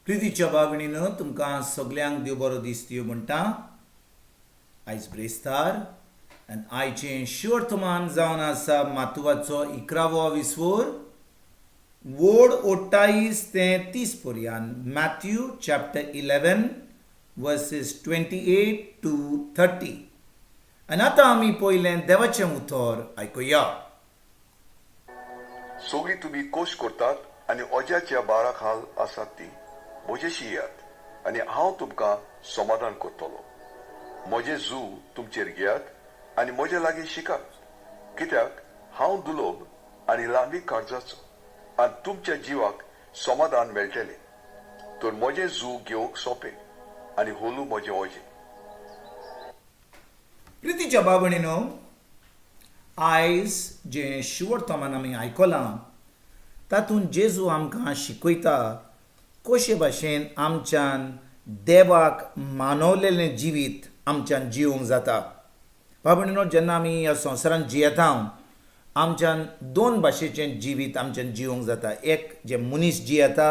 प्रितीच्या भाव-भयणींनो, तुमकां सगल्यांक देव बरो दीस दिवं म्हणटा. आयज ब्रेस्तार आनी आयचें शिवर्तमान जावन आसा मातुवाचो इकरावो विस्वोर, वोड 28 ते 30 पर्यान, Matthew chapter 11 verses 28 to 30. आनी आतां आमी पयलें देवाचें उतर आयकुया. सगळीं तुमी कोश करतात आनी ओज्याच्या बारा खाल आसात ती म्हजेशी येयात आनी हांव तुमकां समाधान करतलो. म्हजें जू तुमचेर घेयात आनी म्हजे लागीं शिकात, कित्याक हांव दुलोब आनी लांबी काळजाचो, आनी तुमच्या जिवाक समाधान मेळटलें. तर म्हजें जू घेवंक सोंपें आनी होलू म्हजें ओजें. प्रितीच्या भाव-भयणींनो, आयज जें शिवर्तमान आमी आयकलां तातूंत जेजू आमकां शिकयता कशे भाशेन आमच्यान देवाक मानवलेलें जिवीत आमच्यान जिवंक जाता. भाव-भयणींनो, जेन्ना आमी ह्या संवसारांत जियेता, आमच्यान दोन भाशेचें जिवीत आमच्यान जिवंक जाता. एक जें मनीस जियेता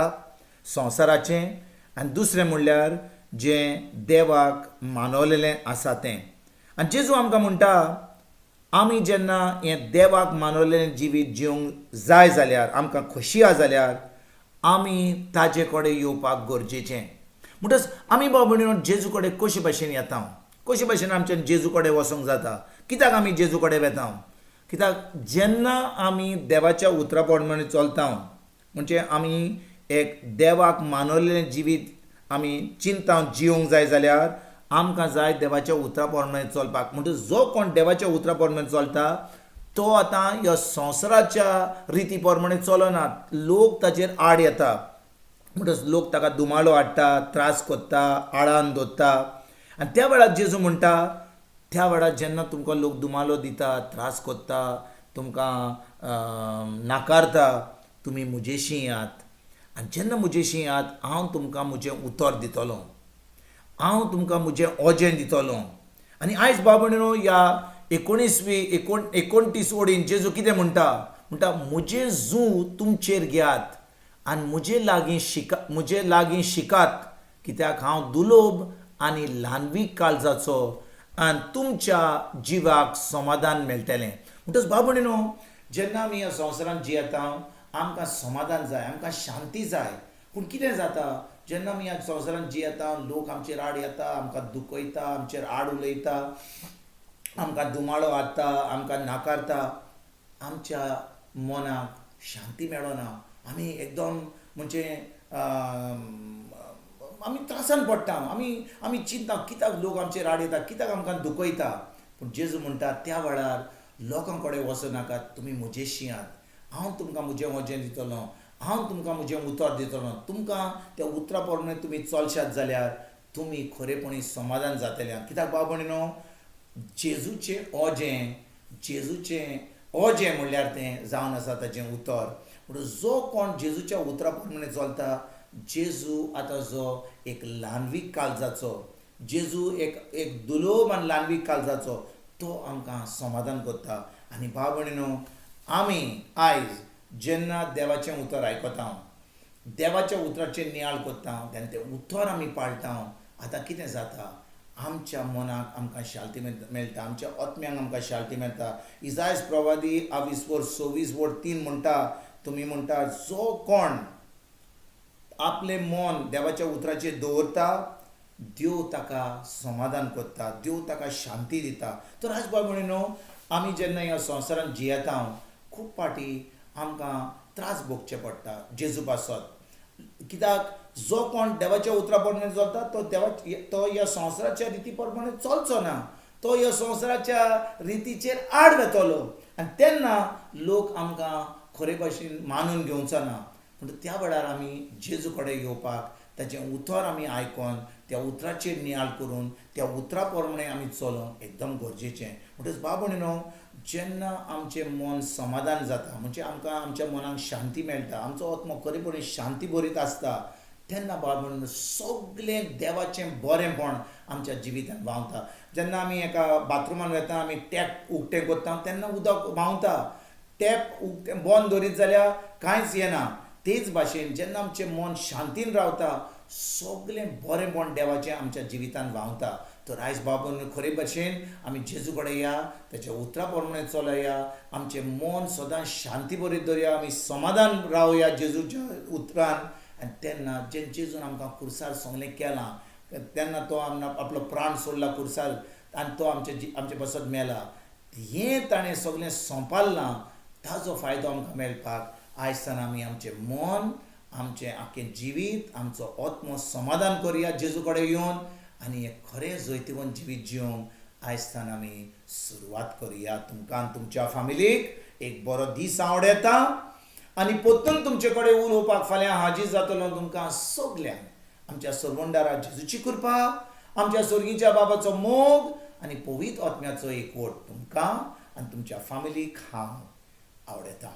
संवसाराचें आनी दुसरें म्हणल्यार जें देवाक मानवलेलें आसा तें. आनी जेजू आमकां म्हणटा, आमी जेन्ना हें देवाक मानवलेलें जिवीत जिवंक जाय जाल्यार, आमकां खोशी आसा जाल्यार, आमी ताजे कडेन येवपाक गरजेचें. म्हणटच आमी भाव भयणीनो जेजू कडेन कशे भाशेन येता? कशे भाशेन आमच्यान जेजू कडेन वचोंक जाता? कित्याक आमी जेजू कडेन वेता? कित्याक जेन्ना आमी देवाच्या उतरा प्रमाणे चलता, म्हणजे आमी एक देवाक मानवलेलें जिवीत आमी चिंता जिवंक जाय जाल्यार आमकां जाय देवाच्या उतरा प्रमाणे चलपाक. म्हणटच जो कोण देवाच्या उतरा प्रमाणे चलता तो आतां ह्या संवसाराच्या रिती प्रमाणे चलना. लोक ताचेर आड येता, म्हणटच लोक ताका दुमाळो हाडटा, त्रास कोत्ता, आळान दवरता. आनी त्या वेळार जेजू म्हणटा, त्या वेळार जेन्ना तुमकां लोक दुमालो दिता, त्रास कोत्ता, तुमकां नाकारता, तुमी म्हजेशी येयात. आनी जेन्ना म्हजेशी येयात, हांव तुमकां म्हजें उतर दितलो, हांव तुमकां म्हजें ओजें दितलो. आनी आयज भाव भयणीनो, ह्या एकोणिसवी 29 ओडीन जेजू कितें म्हणटा? म्हणटा, म्हजें जू तुमचेर घेयात आनी म्हजे लागीं शिका, म्हजे लागीं शिकात, कित्याक हांव दुलोब आनी ल्हानवीक काळजाचो, आनी तुमच्या जिवाक समाधान मेळटलें. म्हणटच भाव भयणीनो, जेन्ना आमी ह्या संवसारांत जियेता, आमकां समाधान जाय, आमकां शांती जाय. पूण कितें जाता, जेन्ना आमी ह्या संवसारांत जियेता, लोक आमचेर आड येता, आमकां दुखयता, आमचेर आड उलयता, आमकां दुमाळो हाडटा, आमकां नाकारता, आमच्या मनाक शांती मेळना. आमी एकदम म्हणजे आमी त्रासान पडटा. आमी चिंता, कित्याक लोक आमचेर आड येता, कित्याक आमकां दुखयता? पूण जेजू म्हणटा, त्या वेळार लोकां कडेन वचो नाकात, तुमी म्हजेशी यात. हांव तुमकां म्हजें वजें दितलो, हांव तुमकां म्हजें उतर दितलो. तुमकां त्या उतरा प्रमाणे तुमी चलशात जाल्यार तुमी खरेपणी समाधान जातले. कित्याक भाव भयणीनो, जेजूचें ओजें, जेजूचें ओजें म्हणल्यार तें जावन आसा ताचें उतर. म्हणून जो कोण जेजूच्या उतरा प्रमाणे चलता, जेजू आतां जो एक ल्हानवीक काळजाचो, जेजू एक दुलोब आनी ल्हानवीक काळजाचो, तो आमकां समाधान करता. आनी भाव भयणीनो, आमी आयज जेन्ना देवाचें उतर आयकता, देवाच्या उतराचेर नियाळ करता, तेन्ना तें उतर आमी पाळटा. आतां कितें जाता, आमच्या मनाक आमकां शांती मेळटा, आमच्या आत्म्यांक आमकां शांती मेळटा. इजायस प्रवादी आवीस वर 26 वर 3 म्हणटा, तुमी म्हणटा, जो कोण आपलें मन देवाच्या उतराचेर दवरता, देव ताका समाधान करता, देव ताका शांती दिता. तर आज भाव भयणीनो, आमी जेन्ना ह्या संवसारांत जियेता, खूब फावटी आमकां त्रास भोगचे पडटा जेजू पासत. कित्याक जो कोण देवाच्या उतरा प्रमाणे चलता, तो देवा तो ह्या संवसाराच्या रिती प्रमाणे चलचो ना, तो ह्या संवसाराच्या रितीचेर आड वेतलो आनी तेन्ना लोक आमकां खरे भाशेन मानून घेवचो ना. पूण त्या वेळार आमी जेजू कडेन येवपाक, ताचें उतर आमी आयकोन, त्या उतराचेर नियाळ करून, त्या उतरा प्रमाणे आमी चलोवंक एकदम गरजेचें. म्हणटच भाव भयणीनो, जेन्ना आमचें मन समाधान जाता, म्हणजे आमकां आमच्या मनाक शांती मेळटा, आमचो आत्मो खरेपणी शांती भरीत आसता, तेन्ना भाव भयणीनो सगळें देवाचें बरेंपण आमच्या जिवितांत व्हांवता. जेन्ना आमी एका बाथरुमान वेता, आमी टॅप उक्तें करता तेन्ना उदक व्हांवता. टॅप उक्तें बंद दवरीत जाल्यार कांयच येना. तेच भाशेन जेन्ना आमचें मन शांतीन रावता, सगलें बरेंपण देवाचें आमच्या जिवितान व्हांवता. तर आयज बाबून खरे भाशेन आमी जेजू कडेन या, तेच्या उतरा प्रमाणे चलया, आमचें मन सदां शांती बरी दवरया, आमी समाधान रावया जेजूच्या उतरान. आनी तेन्ना जेन्ना जेजून आमकां खुर्सार सगलें केलां, तेन्ना तो आमकां आपलो प्राण सोडला खुर्सार आनी तो आमचे पासत मेला, हें ताणें सगलें सोंपारलां, ताजो फायदो आमकां मेळपाक आयज आमी आमचें मन, आमचें आख्खें जिवीत, आमचो आत्मो समाधान करुया जेजू कडेन येवन आनी हें खरें जैतिवंत जिवीत जिवंक आयज आमी सुरवात करुया. तुमकां आनी तुमच्या फामिलीक एक बरो दीस आवडता आनी परतून तुमचे कडेन उलोवपाक फाल्यां हाजीर जातलो. तुमकां सगल्यांक आमच्या सरवंडारा जेजूची कृपा, आमच्या स्वर्गीच्या बाबाचो मोग आनी पवित्र आत्म्याचो एकवट तुमकां आनी तुमच्या फामिलीक हांव आवडता.